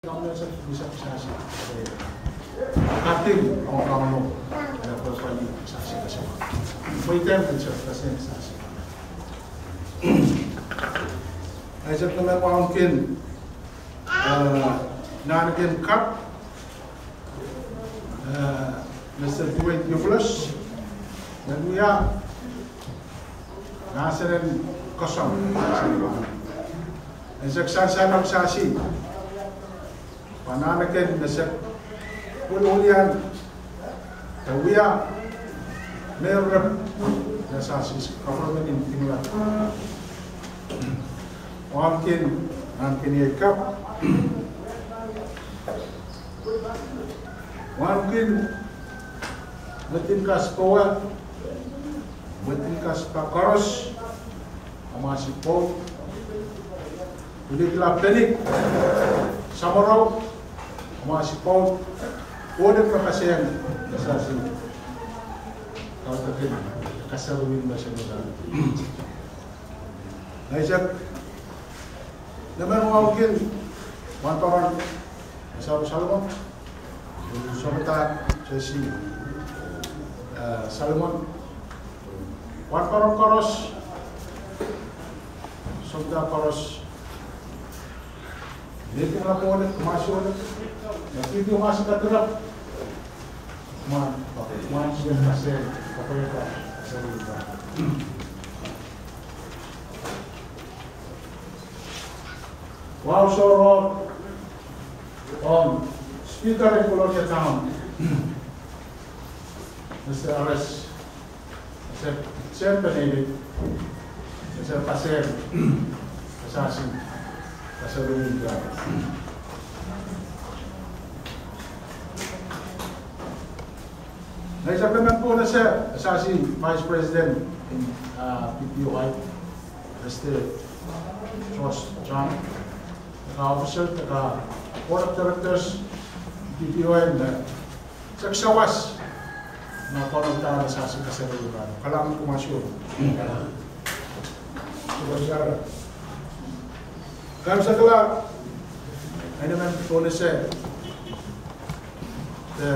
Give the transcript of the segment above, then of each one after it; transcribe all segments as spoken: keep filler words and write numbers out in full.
Kauno, se pwupwudi kisasi. Kaidehn ong Kauno, eh, pwehki kisasi kasawa. Pwe iten kisasi kisasi. Ahi sehse me wauneki, eh, nahnken kapw, eh, Mister Dwayne Theophilus, me wia mahsenen koasoan. Ahi sehse kisasi, kisasi. Pwe nahnken me sehse pwulopwul iang, eh, wia me rep, eh, sasi government in England. Wauneki nahnken iei kapw. Wauneki Mwet in Kas powe, Mwet in Kas powe koaros, Kamasi Pope, Pilikila Penik, Samworo, Kamasi Pope, Pope me kasehng, kasasi, kaudok en, kasarumwi me sehse. Ahi sehse, nemen wauneki, Wahnpoaron Esau Salomon, Sounpadahk Jesse, eh, Salomon, Wahnpoaron koaros, Sounpadahk koaros, Nepin Lapwohnek, Kamasi Wohnek, Nepin Kamasi Katirap, Mwan, Mwan Sien Kasehng, Kapwaiada, Seri Mwan. Wahu sohror ong Speaker en Kolonia Town, Mister R S, Mister Chen Benedict, Mister Pasel, Pasasi, Pasal Winter. Ngehi sapwellimen pwuhn ese, Pasasi, Vice President en, ah, P P O I, Mister George John, de ka official, de ka Board of Directors, P P O I, me sehse sawas, me konopada Pasasi kasalehiong, kalahngan Kamasi Wohnek. Kaimwisekla, ahi me pwuhn ese, de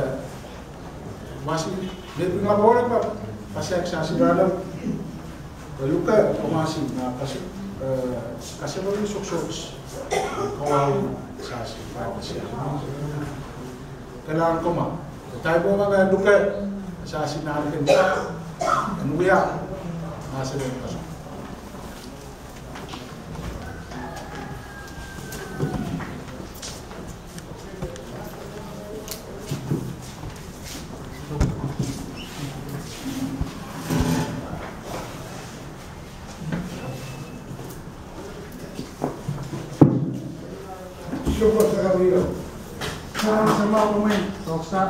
Kamasi, Nepin Lapwohnek, Pasasi Sasi Ralo, de luke Kamasi, me Pasasi, eh, kasalehiong sohksohk, kawahu Sasi, Pasasi. Kalahngan Kamasi. Dahme ma me luke Sasi nahnken en wia mahsenen koasoan. Sehse, sehse, sehse, sehse, sehse, sehse,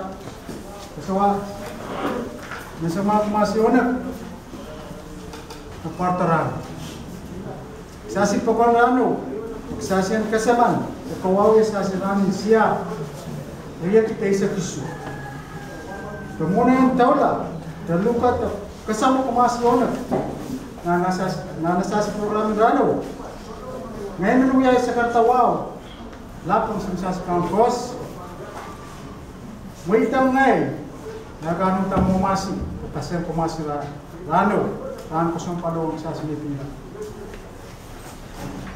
sehse, sehse, me sehse Kamasi Wohnek, me pwarada rahno. Sasi pokon rahno, Sasi en kesempwal, e kawauwih Sasi rahn en Sia, riekid eisek isuh. De mwohn en taula, de luke de kesempwal Kamasi Wohnek, nan Sasi, nan Sasi program rahno. Ngehi men wia sakarada wahu, lap ong Sasi Town Council. Mweidehng ngehi, e kahnumda Kamasi, kasehng Kamasi rahno, rahn koasoan pahn ong Sasi Nepin.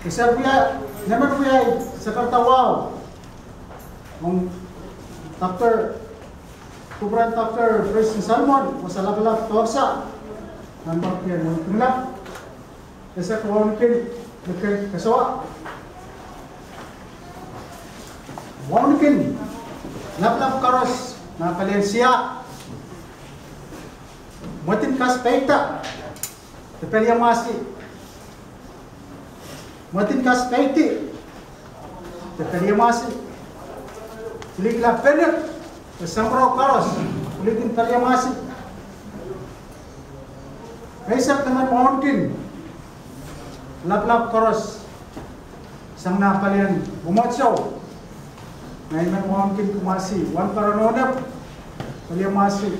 Kese wia, nemen wia sakarada wahu ong Doctor, Kupwuren Doctor Preston Salmon, wasa lapalap tohksa, nan Papia, nan Pingla. Ese wauneki, ese koasoa. Wauneki lapalap koaros nan palien Sia. Mwet in Kas peikda, de peliamwasi. Mwet in Kas peidi, de peliamwasi. Pilikila Penik, de Samworo koaros, pil kin peliamwasi. Eisek nemen wauneki lapalap koaros sang nan palien Wamwetsou. Ngehi men wauneki Kamasi, Wahnpoaron Wohnek, peliamwasi.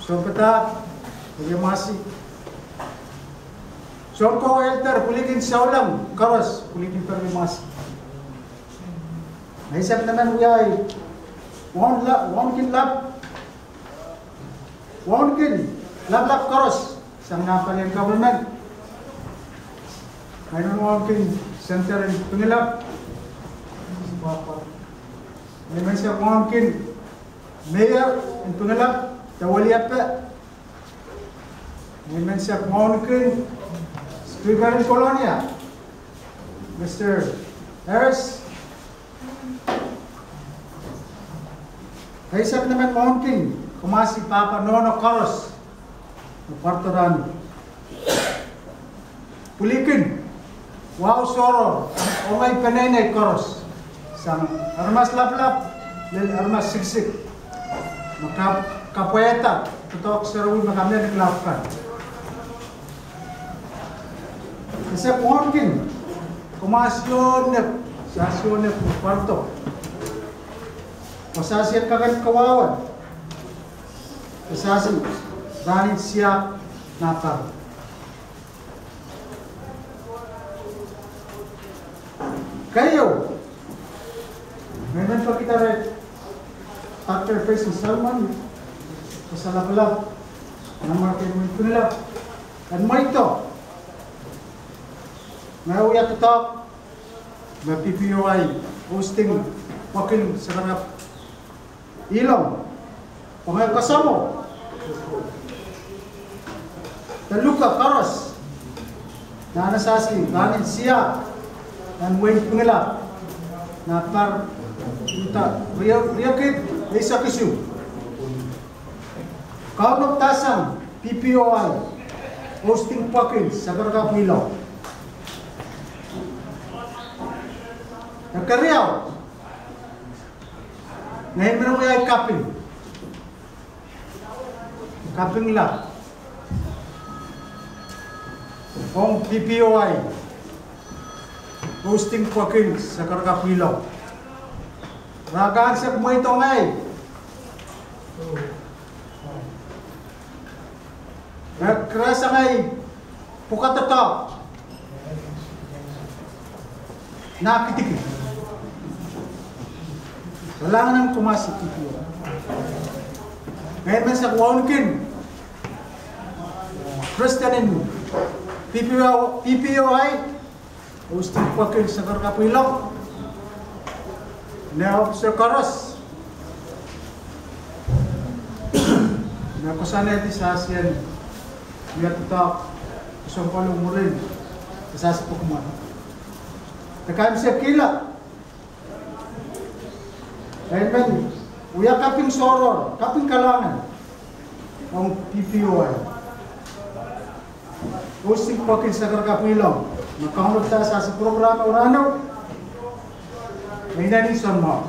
Sounpadahk, peliamwasi. Sounkohp elder, pil kin souleng koaros, pil kin peliamwasi. Eisek nemen wiawi waunla-, waunkin lap, waunkin laplap koaros sang nah palien government. Ngehi men waunkin senator en Pingelap. Ngehi men sehk waunkin mayor en Pingelap, Daweliape. Ngehi men sehk waunkin speaker en Kolonia, Mister Harris. Eisek nemen waunkin kumasi pahpa nohno koaros me pwarada nan pwilikin wahu sohror, oh ngehi peneinei koaros, sang aramas laplap lel aramas siksik, me kap-, kapwaiada doadoahk sarawi me kamenik lap kan. Eisek waunkin kumasi onep, sasi onep pwarada, oh sasi en kakan kawawa, oh sasi rahn en siahk nah paro. Keieu, ngehi men pekihda reh Doctor Percy Salmon, Professor Lapalap, nan marken wehin Pingelap, en mweido me wia doadoahk me P P O I hosting pwoakin sakarkap Ilong, pwe ngehi kasamwo de luke koaros nan sasi rahn en siahk nan wehin Pingelap, nah pahr, dah, rie-, riekid eisek isuh. Kaunopada sang P P O I hosting pwoakin sakarkap Ilong. Keriau, ngehi men wiawi kaping, kaping lap ong P P O I hosting pwoakin sakarkap Ilong. Re kak sehk mweido ngehi, re kak sang ngehi pwukat doadoahk nah kidikid. Kalahngan en kumasi P P O I. Ngehi men sehk waunkin president en P P O, P P O I hosting pwoakin sakarkap Ilong, ne officer koaros me koasoanehdi sasi en wia doadoahk sounpwong mwurin sasi pwukat. De kaimwisekihla, ngehi men wia kaping sohror, kaping kalahngan ong P P O I hosting pwoakin sakarkap Ilong me kaunopada sasi program o rahno me inenen sounmwahu.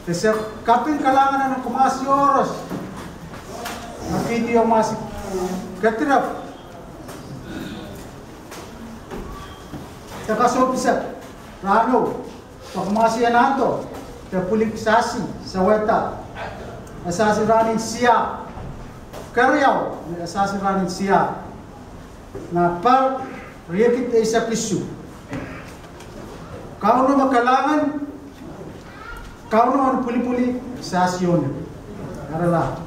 De sehk kaping kalahngan en kumasi koaros, me kihdi omw mahs kedirepw de kasohpisek rahno, pwe kumasi anahne de pwilik sasi sawehda, e sasi rahn en siahk, keriau, e sasi rahn en siahk nah pahr riekid eisek isuh. Kauno me kalahngan, Kauno en pwilipwili, sasi ohnep arala.